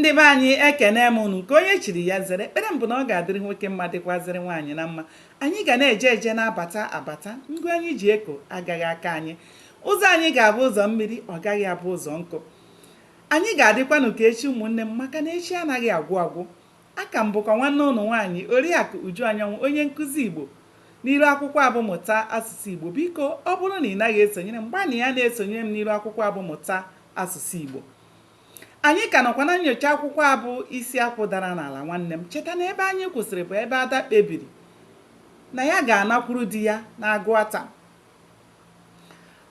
Ndị be anyị, ekene m unu. Nke onye chiri ya zere. Ekpere m bụ na ọ ga-adịrị nwoke mma, dịkwazịrị nwaanyị na mma. Anyị ga na-eje eje, na-abata abata. Ngụ anyị ji eko agaghị aka anyị. Ụzọ anyị ga-abụ ụzọ mmiri, ọ gaghị abụ ụzọ nkụ. Anyị ga-adịkwanụ ka echi, ụmụnne m, maka na echi anaghị agwụ agwụ. Aka m bụkwa nwanne ụnụ nwaanyị, Oriakụ Uju Anyanwụ, onye nkụzi Igbo n'iru akwụkwọ abụ Mụta Asụsụ Igbo. Biko, ọ bụrụ na ị naghị esonyere m, gbanị ya na-esonyere m n'iru akwụkwọ abụ Mụta Asụsụ Igbo. Anyị ka nọkwa na nyocha akwụkwọ abụ Isi Akwụ Dara n'Ala. Nwanne m, cheta na ebe anyị kwụsịrị bụ ebe Ada kpebiri na ya ga-anakwuru di ya n'Agụata.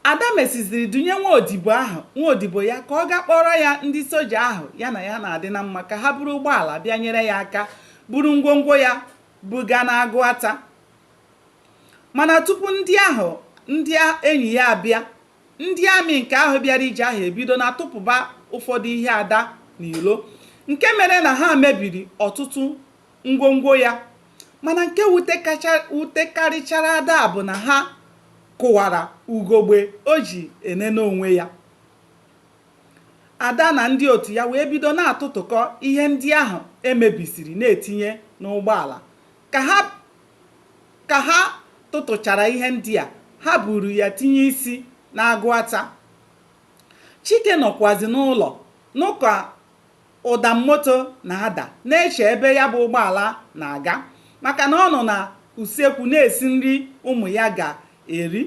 Ada mesiziri dunye nwa odibo ahụ, nwa odibo ya, ka ọ gaa kpọrọ ya ndị soja ahụ ya na ya na-adị na mma, ka ha buru ụgbọala bịa nyere ya aka buru ngwongwo ya buga n'Agụata. Mana tupu ndị ahụ, ndị enyi ya abịa, ndị amị nke ahụ bịara ije ahụ ebido na-atụpụba ụfọdụ ihe Ada n'ilo, nke mere na ha mebiri ọtụtụ ngwongwo ya. Mana nke wutekarịchara Ada bụ na ha kụwara ugogbe o ji enene onwe ya. Ada na ndị otu ya wee bido na-atụtụkọ ihe ndị ahụ emebisiri na-etinye n'ụgbọala. Ka ha tụtụchara ihe ndị a, ha buru ya tinye isi n'Agụata. Chike nọkwazi n'ụlọ nụ ka ụda moto na-ada, na-eche ebe ya bụ ụgbọala na-aga, maka na ọ nọ na usekwu na-esi nri ụmụ ya ga-eri.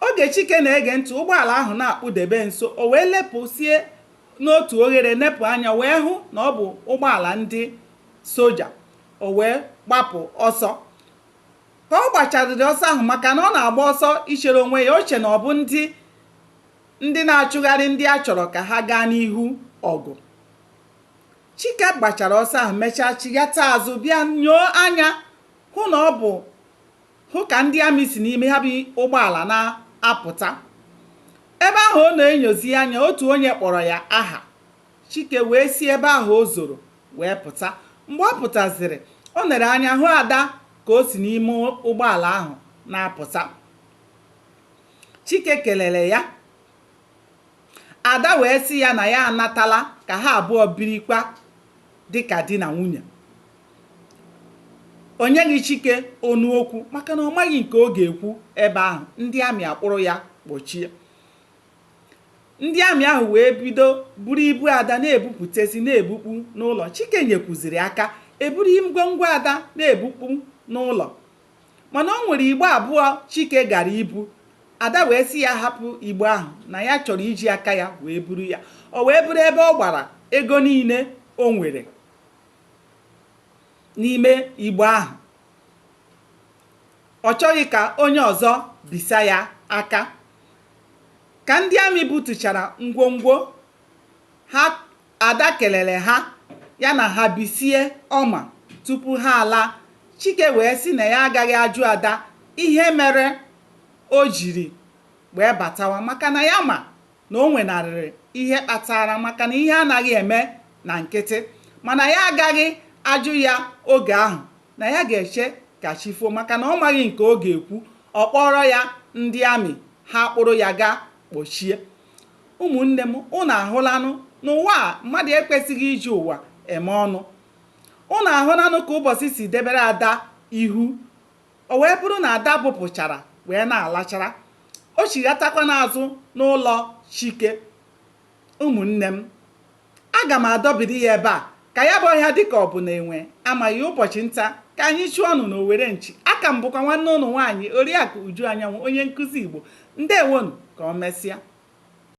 Oge Chike na-ege ntị, ụgbọala ahụ na-akpụdebe nso, o wee lepụsie n'otu oghere, nepụ anya wee hụ na ọ bụ ụgbọala ndị soja. O wee gbapụ ọsọ. Ka ọ gbacharịrị ọsọ ahụ, maka na ọ na-agba ọsọ ichere onwe ya, o che na ọ bụ ndị na-achụgharị ndị a chọrọ ka ha gaa n'ihu ọgụ. Chike gbachara ọsọ ahụ, mechaa chighata azụ, bịa nyoo anya, hụ na ọ bụ hụ ka ndị amị si n'ime ha bụ ụgbọala na-apụta. Ebe ahụ ọ na-enyozi anya, otu onye kpọrọ ya aha. Chike wee si ebe ahụ o zoro wee pụta. Mgbe ọ pụtaziri, o nere anya hụ Ada ka o si n'ime ụgbọala ahụ na-apụta. Chike kelere ya. Ada wee sị ya na ya anatala, ka ha abụọ birikwa dịka di na nwunye. O nyeghị Chike ọnụ okwu, maka na ọ maghị nke ọ ga-ekwu ebe ahụ ndị amị akpụrụ ya kpọchie. Ndị amị ahụ wee bido buru ibu Ada na-ebupụtasi, na-ebukpu n'ụlọ. Chike nyekwuziri aka eburu ngwongwo Ada na-ebukpu n'ụlọ, mana o nwere igbe abụọ Chike gara ibu. Ada wee sị ya hapụ igbe ahụ, na ya chọrọ iji aka ya wee buru ya. O wee buru ebe ọ gbara ego niile o nwere n'ime igbe ahụ. Ọ chọghị ka onye ọzọ bisa ya aka. Ka ndị amị butuchara ngwongwo ha, Ada kelere ha, ya na ha bisie ọma tupu ha ala. Chike wee sị na ya agaghị ajụ Ada ihe mere o jiri wee batawa, maka na ya ma na o nwenarịrị ihe kpatara, maka na ihe anaghị eme na nkịtị. Mana ya agaghị ajụ ya oge ahụ, na ya ga-eche ka chi foo, maka na ọ maghị nke ọ ga-ekwu, ọ kpọrọ ya ndị amị ha kpụrụ ya gaa kpọchie. Ụmụnne m, ụnụ ahụlanụ n'ụwa a, mmadụ ekwesịghị iji ụwa eme ọnụ. Ụnụ ahụlanụ ka ụbọchị si debere Ada ihu. O wee bụrụ na Ada bụpụchara wee na-alachara, o chighatakwa n'azụ n'ụlọ Chike. Ụmụnne m, aga m adọbiri ya ebe a, ka ya bụ ọhịa dịka ọ bụ na enwe amaghị. Ụbọchị nta ka anyị chụọ ọnụ na owere nchi. Aka m bụkwa nwanne ụnụ nwaanyị, Oriakụ Uju Anyanwụ, onye nkụzi Igbo. Ndewonu, ka ọ mesịa.